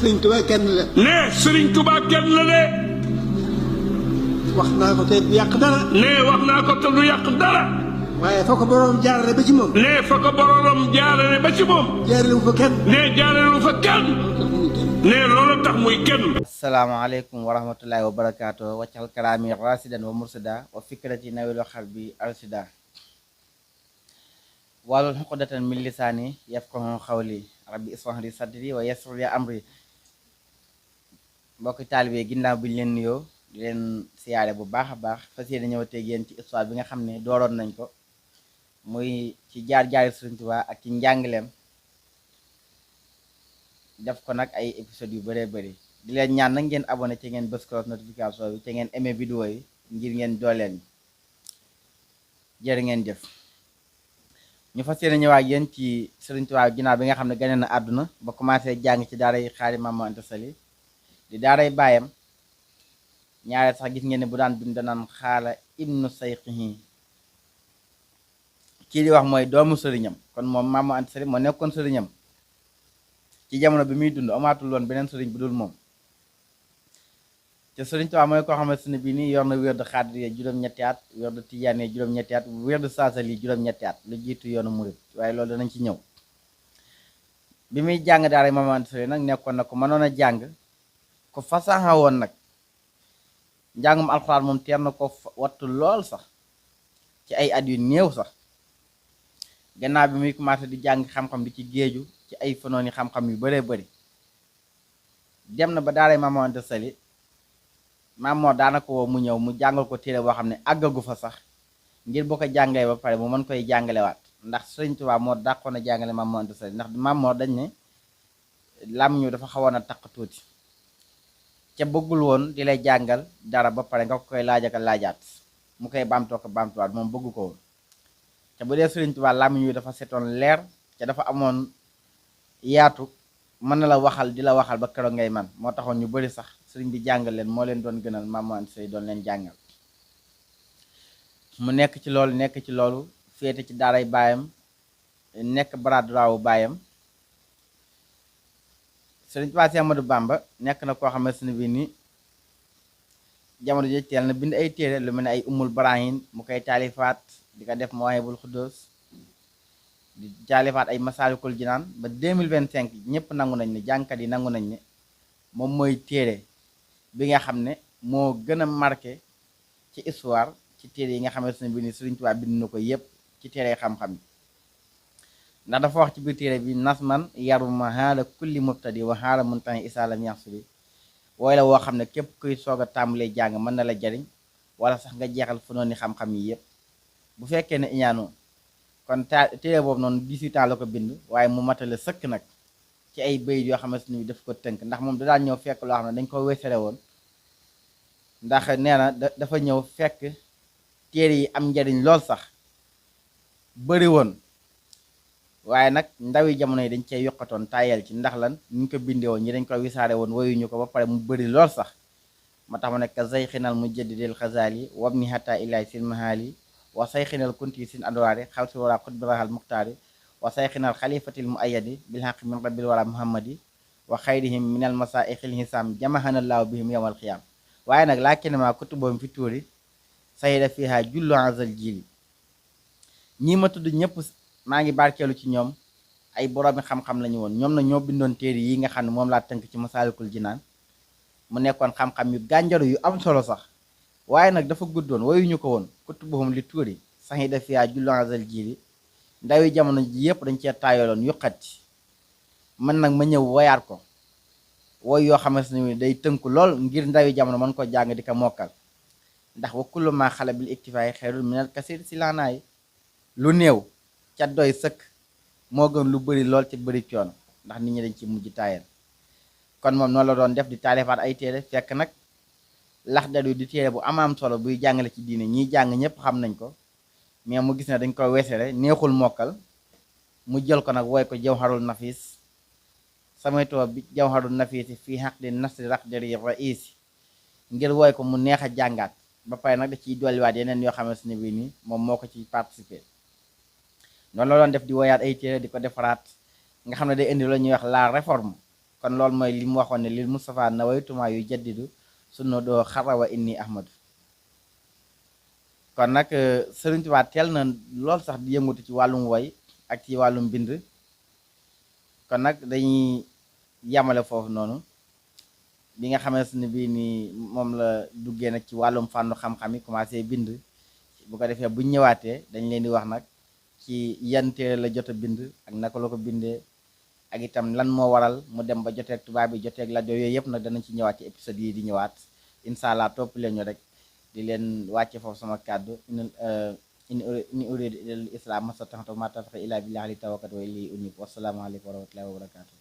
Sëriñ Tuubaa kenn la. ne Serigne Touba kenn la de. wax naa ko te du yàq dara. ne wax naa ko te du yàq dara. waaye fa ko boroom jaarale ba ci moom. ne fa ko boroom jaarale ba ci moom. jaarale wu fa kenn. ne jaarale wu fa kenn. ne loolu tax muy kenn. asalaamaaleykum wa rahmatullahi wa barakaatu waccal kalaami rasidan wa mursida wa fikrati nawilu xalbi arsida walul xuqdatan min lisaani yafqahu xawli rabbi ishrah li sadri wa yassir li amri. mbokki taalibe ginnaaw bi ñu leen nuyoo di leen siyaare bu baax a baax fas yéene ñëw teg yéen ci histoire bi nga xam ne dooroon nañ ko muy ci jaar-jaari Sëriñ Tuubaa ak ci njàngaleem, def ko nag ay épisodes yu bëree bëri. di leen ñaan nag ngeen abonné ci ngeen bës cloche notification bi ci ngeen aimé vidéo yi ngir ngeen dooleel jërë ngeen jëf. ñu fas yéene ñëwaat yéen ci Sëriñ Tuubaa ginnaaw bi nga xam ne gane na àdduna ba commencé jàng ci daaray Xaadi Maam Mor Anta Sali di daaray baayam. ñaareel sax gis ngeen ne bu daan bind danaan xaala ibnu sayxihi, kii di wax mooy doomu sëriñam. kon moom Maam Mor Anta Sali moo nekkoon sëriñam ci jamono bi muy dund, amaatul woon beneen sëriñ bu dul moom. te Sëriñ Tuubaa mooy koo xamante ne bii nii yor na wérdu xaadir juróom-ñetti at, wérdu tijaan juróom-ñetti at, wérdu saasali juróom-ñetti at, lu jiitu yoonu murit, waaye loolu danañ ci ñëw. bi muy jàng daara Maam Mor Anta Sali nag nekkoon na ko mënoon a jàng, ko fasaxa woon nag. njàngum alxuraan moom teel na ko wattu lool sax ci ay at yu néew sax. gannaaw bi muy commencé di jàng xam-xam di ci géeju ci ay fanooni xam-xam yu bëree bëri, dem na ba daaray Maam Mor Anta Sali Maam Mor daana ko woo mu ñëw mu jàngal ko téere boo xam ne àggagu fa sax, ngir boo ko jàngalee ba pare mu mën koy jàngalewaat. ndax Sëriñ Tuubaa moo dàqoon a jàngale Maam Mor Anta Sali, ndax Maam Mor dañ ne làmmiñu dafa xawoon a taq tuuti, ca bëggul woon di lay jàngal dara ba pare nga ko koy laaj ak laajaat mu koy baamtoo ko baamtuwaat, moom bëggu ko woon. te bu dee Sëriñ Tuubaa làmmiñ wi dafa setoon leer, ca dafa amoon yaatu, mën na la waxal di la waxal ba keroog ngay man. moo taxoon ñu bari sax sëriñ bi jàngal leen moo leen doon gënal Maam Mor Anta Sali doon leen jàngal. mu nekk ci loolu féete ci daaray baayam, nekk bras droit wu baayam. Sëriñ Tuubaa Séex Ahmadu Bamba nekk na koo xamante ne bii ni jamono ji teel na bind ay téere lu mel ne ay Ummul Barahin mu koy taalifaat, di ko def Mawaahibul Xuddoos, di taalifaat ay Masaalikul Jinaan. ba 2025 ñëpp nangu nañ ne, jàngkat yi nangu nañ ne moom mooy téere bi nga xam ne moo gën a marqué ci histoire ci téere yi nga xamante ne bii ni Sëriñ Tuubaa bind na ko yépp ci téere xam-xam yi. ndax dafa wax ci biir téere bi nasman yaruma haala kulli mubtadi wa haala muntahi isaalam yaxsuli, wooy la woo xam ne képp kuy soog a tàmbalee jàng mën na la jariñ, wala sax nga jeexal fu noonu xam-xam yi yépp bu fekkee ne iñaanoo. kon téere boobu noonu 18 ans la ko bind, waaye mu matale sëkk nag ci ay bayit yoo xamante ni daf ko tënk. ndax moom da daan ñëw fekk loo xam ne dañ ko wesere woon, ndax nee na dafa ñëw fekk téere yi am njariñ lool sax bari woon, waaye nag ndawi jamono yi dañ cee yokkatoon tayel ci. ndax lan ñu ko bindee woon ñi dañ ko wisaare woon woyuñu ko ba pare mu bëri lool sax. ma tax ma nekk sayxinal mujaddidil xazali wabni hatta ilahi sin mahali wa sayxinal kunti sin adwaari xaw si wara xutbirahal muxtaari wa sayxinal xalifatil mu ayadi bil xaq min rabbil wara muhammadi wa xayrihim minal masaixil hisam jamahanallahu bihim yawmal xiyam. waaye nag laa kenema kutuboom fi tuuri sayida fiha jullu azal jili. ñii ma tudd ñëpp maa ngi barkeelu ci ñoom, ay boroomi xam-xam lañu woon. ñoom na ñoo bindoon téere yi nga xam ne moom laa tënk ci Masaalikul Jinaan, mu nekkoon xam-xam yu gànjaru yu am solo sax, waaye nag dafa guddoon woyuñu ko woon. kutubuhum li tuuri sayida fiha jullu azal jili, ndawi jamono ji yëpp dañ cee taayoloon yuqati. man nag ma ñëw woyaat ko woy yoo xamante ne day tënku lool ngir ndawi jamono mën ko jàng di ko mokkal. ndax wa kullu ma xala bil iktifaay xeyrul minal kasir si laanaay, lu néew ca doy sëkk moo gën lu bari lool ci bari coono, ndax nit ñi dañ ci mujj taayal. kon moom noonu la doon def di taalifaat ay téere. fekk nag Laxdari di téere bu amaam solo buy jàngale ci diine, ñiy jàng ñëpp xam nañ ko, mais mu gis ne dañ ko wesere neexul mokkal, mu jël ko nag woy ko Jawharul Nafis. samay too bi Jawharul Nafisi fii xaqdi nasri Laxdari raisi, ngir woy ko mu neex a jàngaat. ba pare nag da ciy dolliwaat yeneen yoo xamante ne bii nii moom moo ko ci participé. noonu la doon def di woyaat ay téere di ko defaraat nga xam ne day indi la ñuy wax la réforme kon loolu mooy li mu waxoon ne lil Moustapha nawaytuma yu jaddidu sunna doo xarawa inni ahmadu kon nag Sëriñ Tuubaa teel na lool sax di yëngutu ci wàllum woy ak ci wàllum bind kon nag dañuy yamale foofu noonu bi nga xamante ne bii nii moom la duggee nag ci wàllum fànnu xam-xam yi commencé bind bu ko defee bu ñëwaatee dañ leen di wax nag ci yan téere la jot a bind ak naka la ko bindee ak itam lan moo waral mu dem ba joteeg tubaab bi joteeg la yooyu yëpp nag danañ ci ñëwaat ci épisode yi di ñëwaat incha allah topp leen ñu rek di leen wàcce foofu sama kàddu in uridu ilal islam masataxtu ma tawfiqi illa billahi alayhi tawakkaltu wa ilayhi unib wassalaamu aleykum wa rahmatullahi wa barakatuh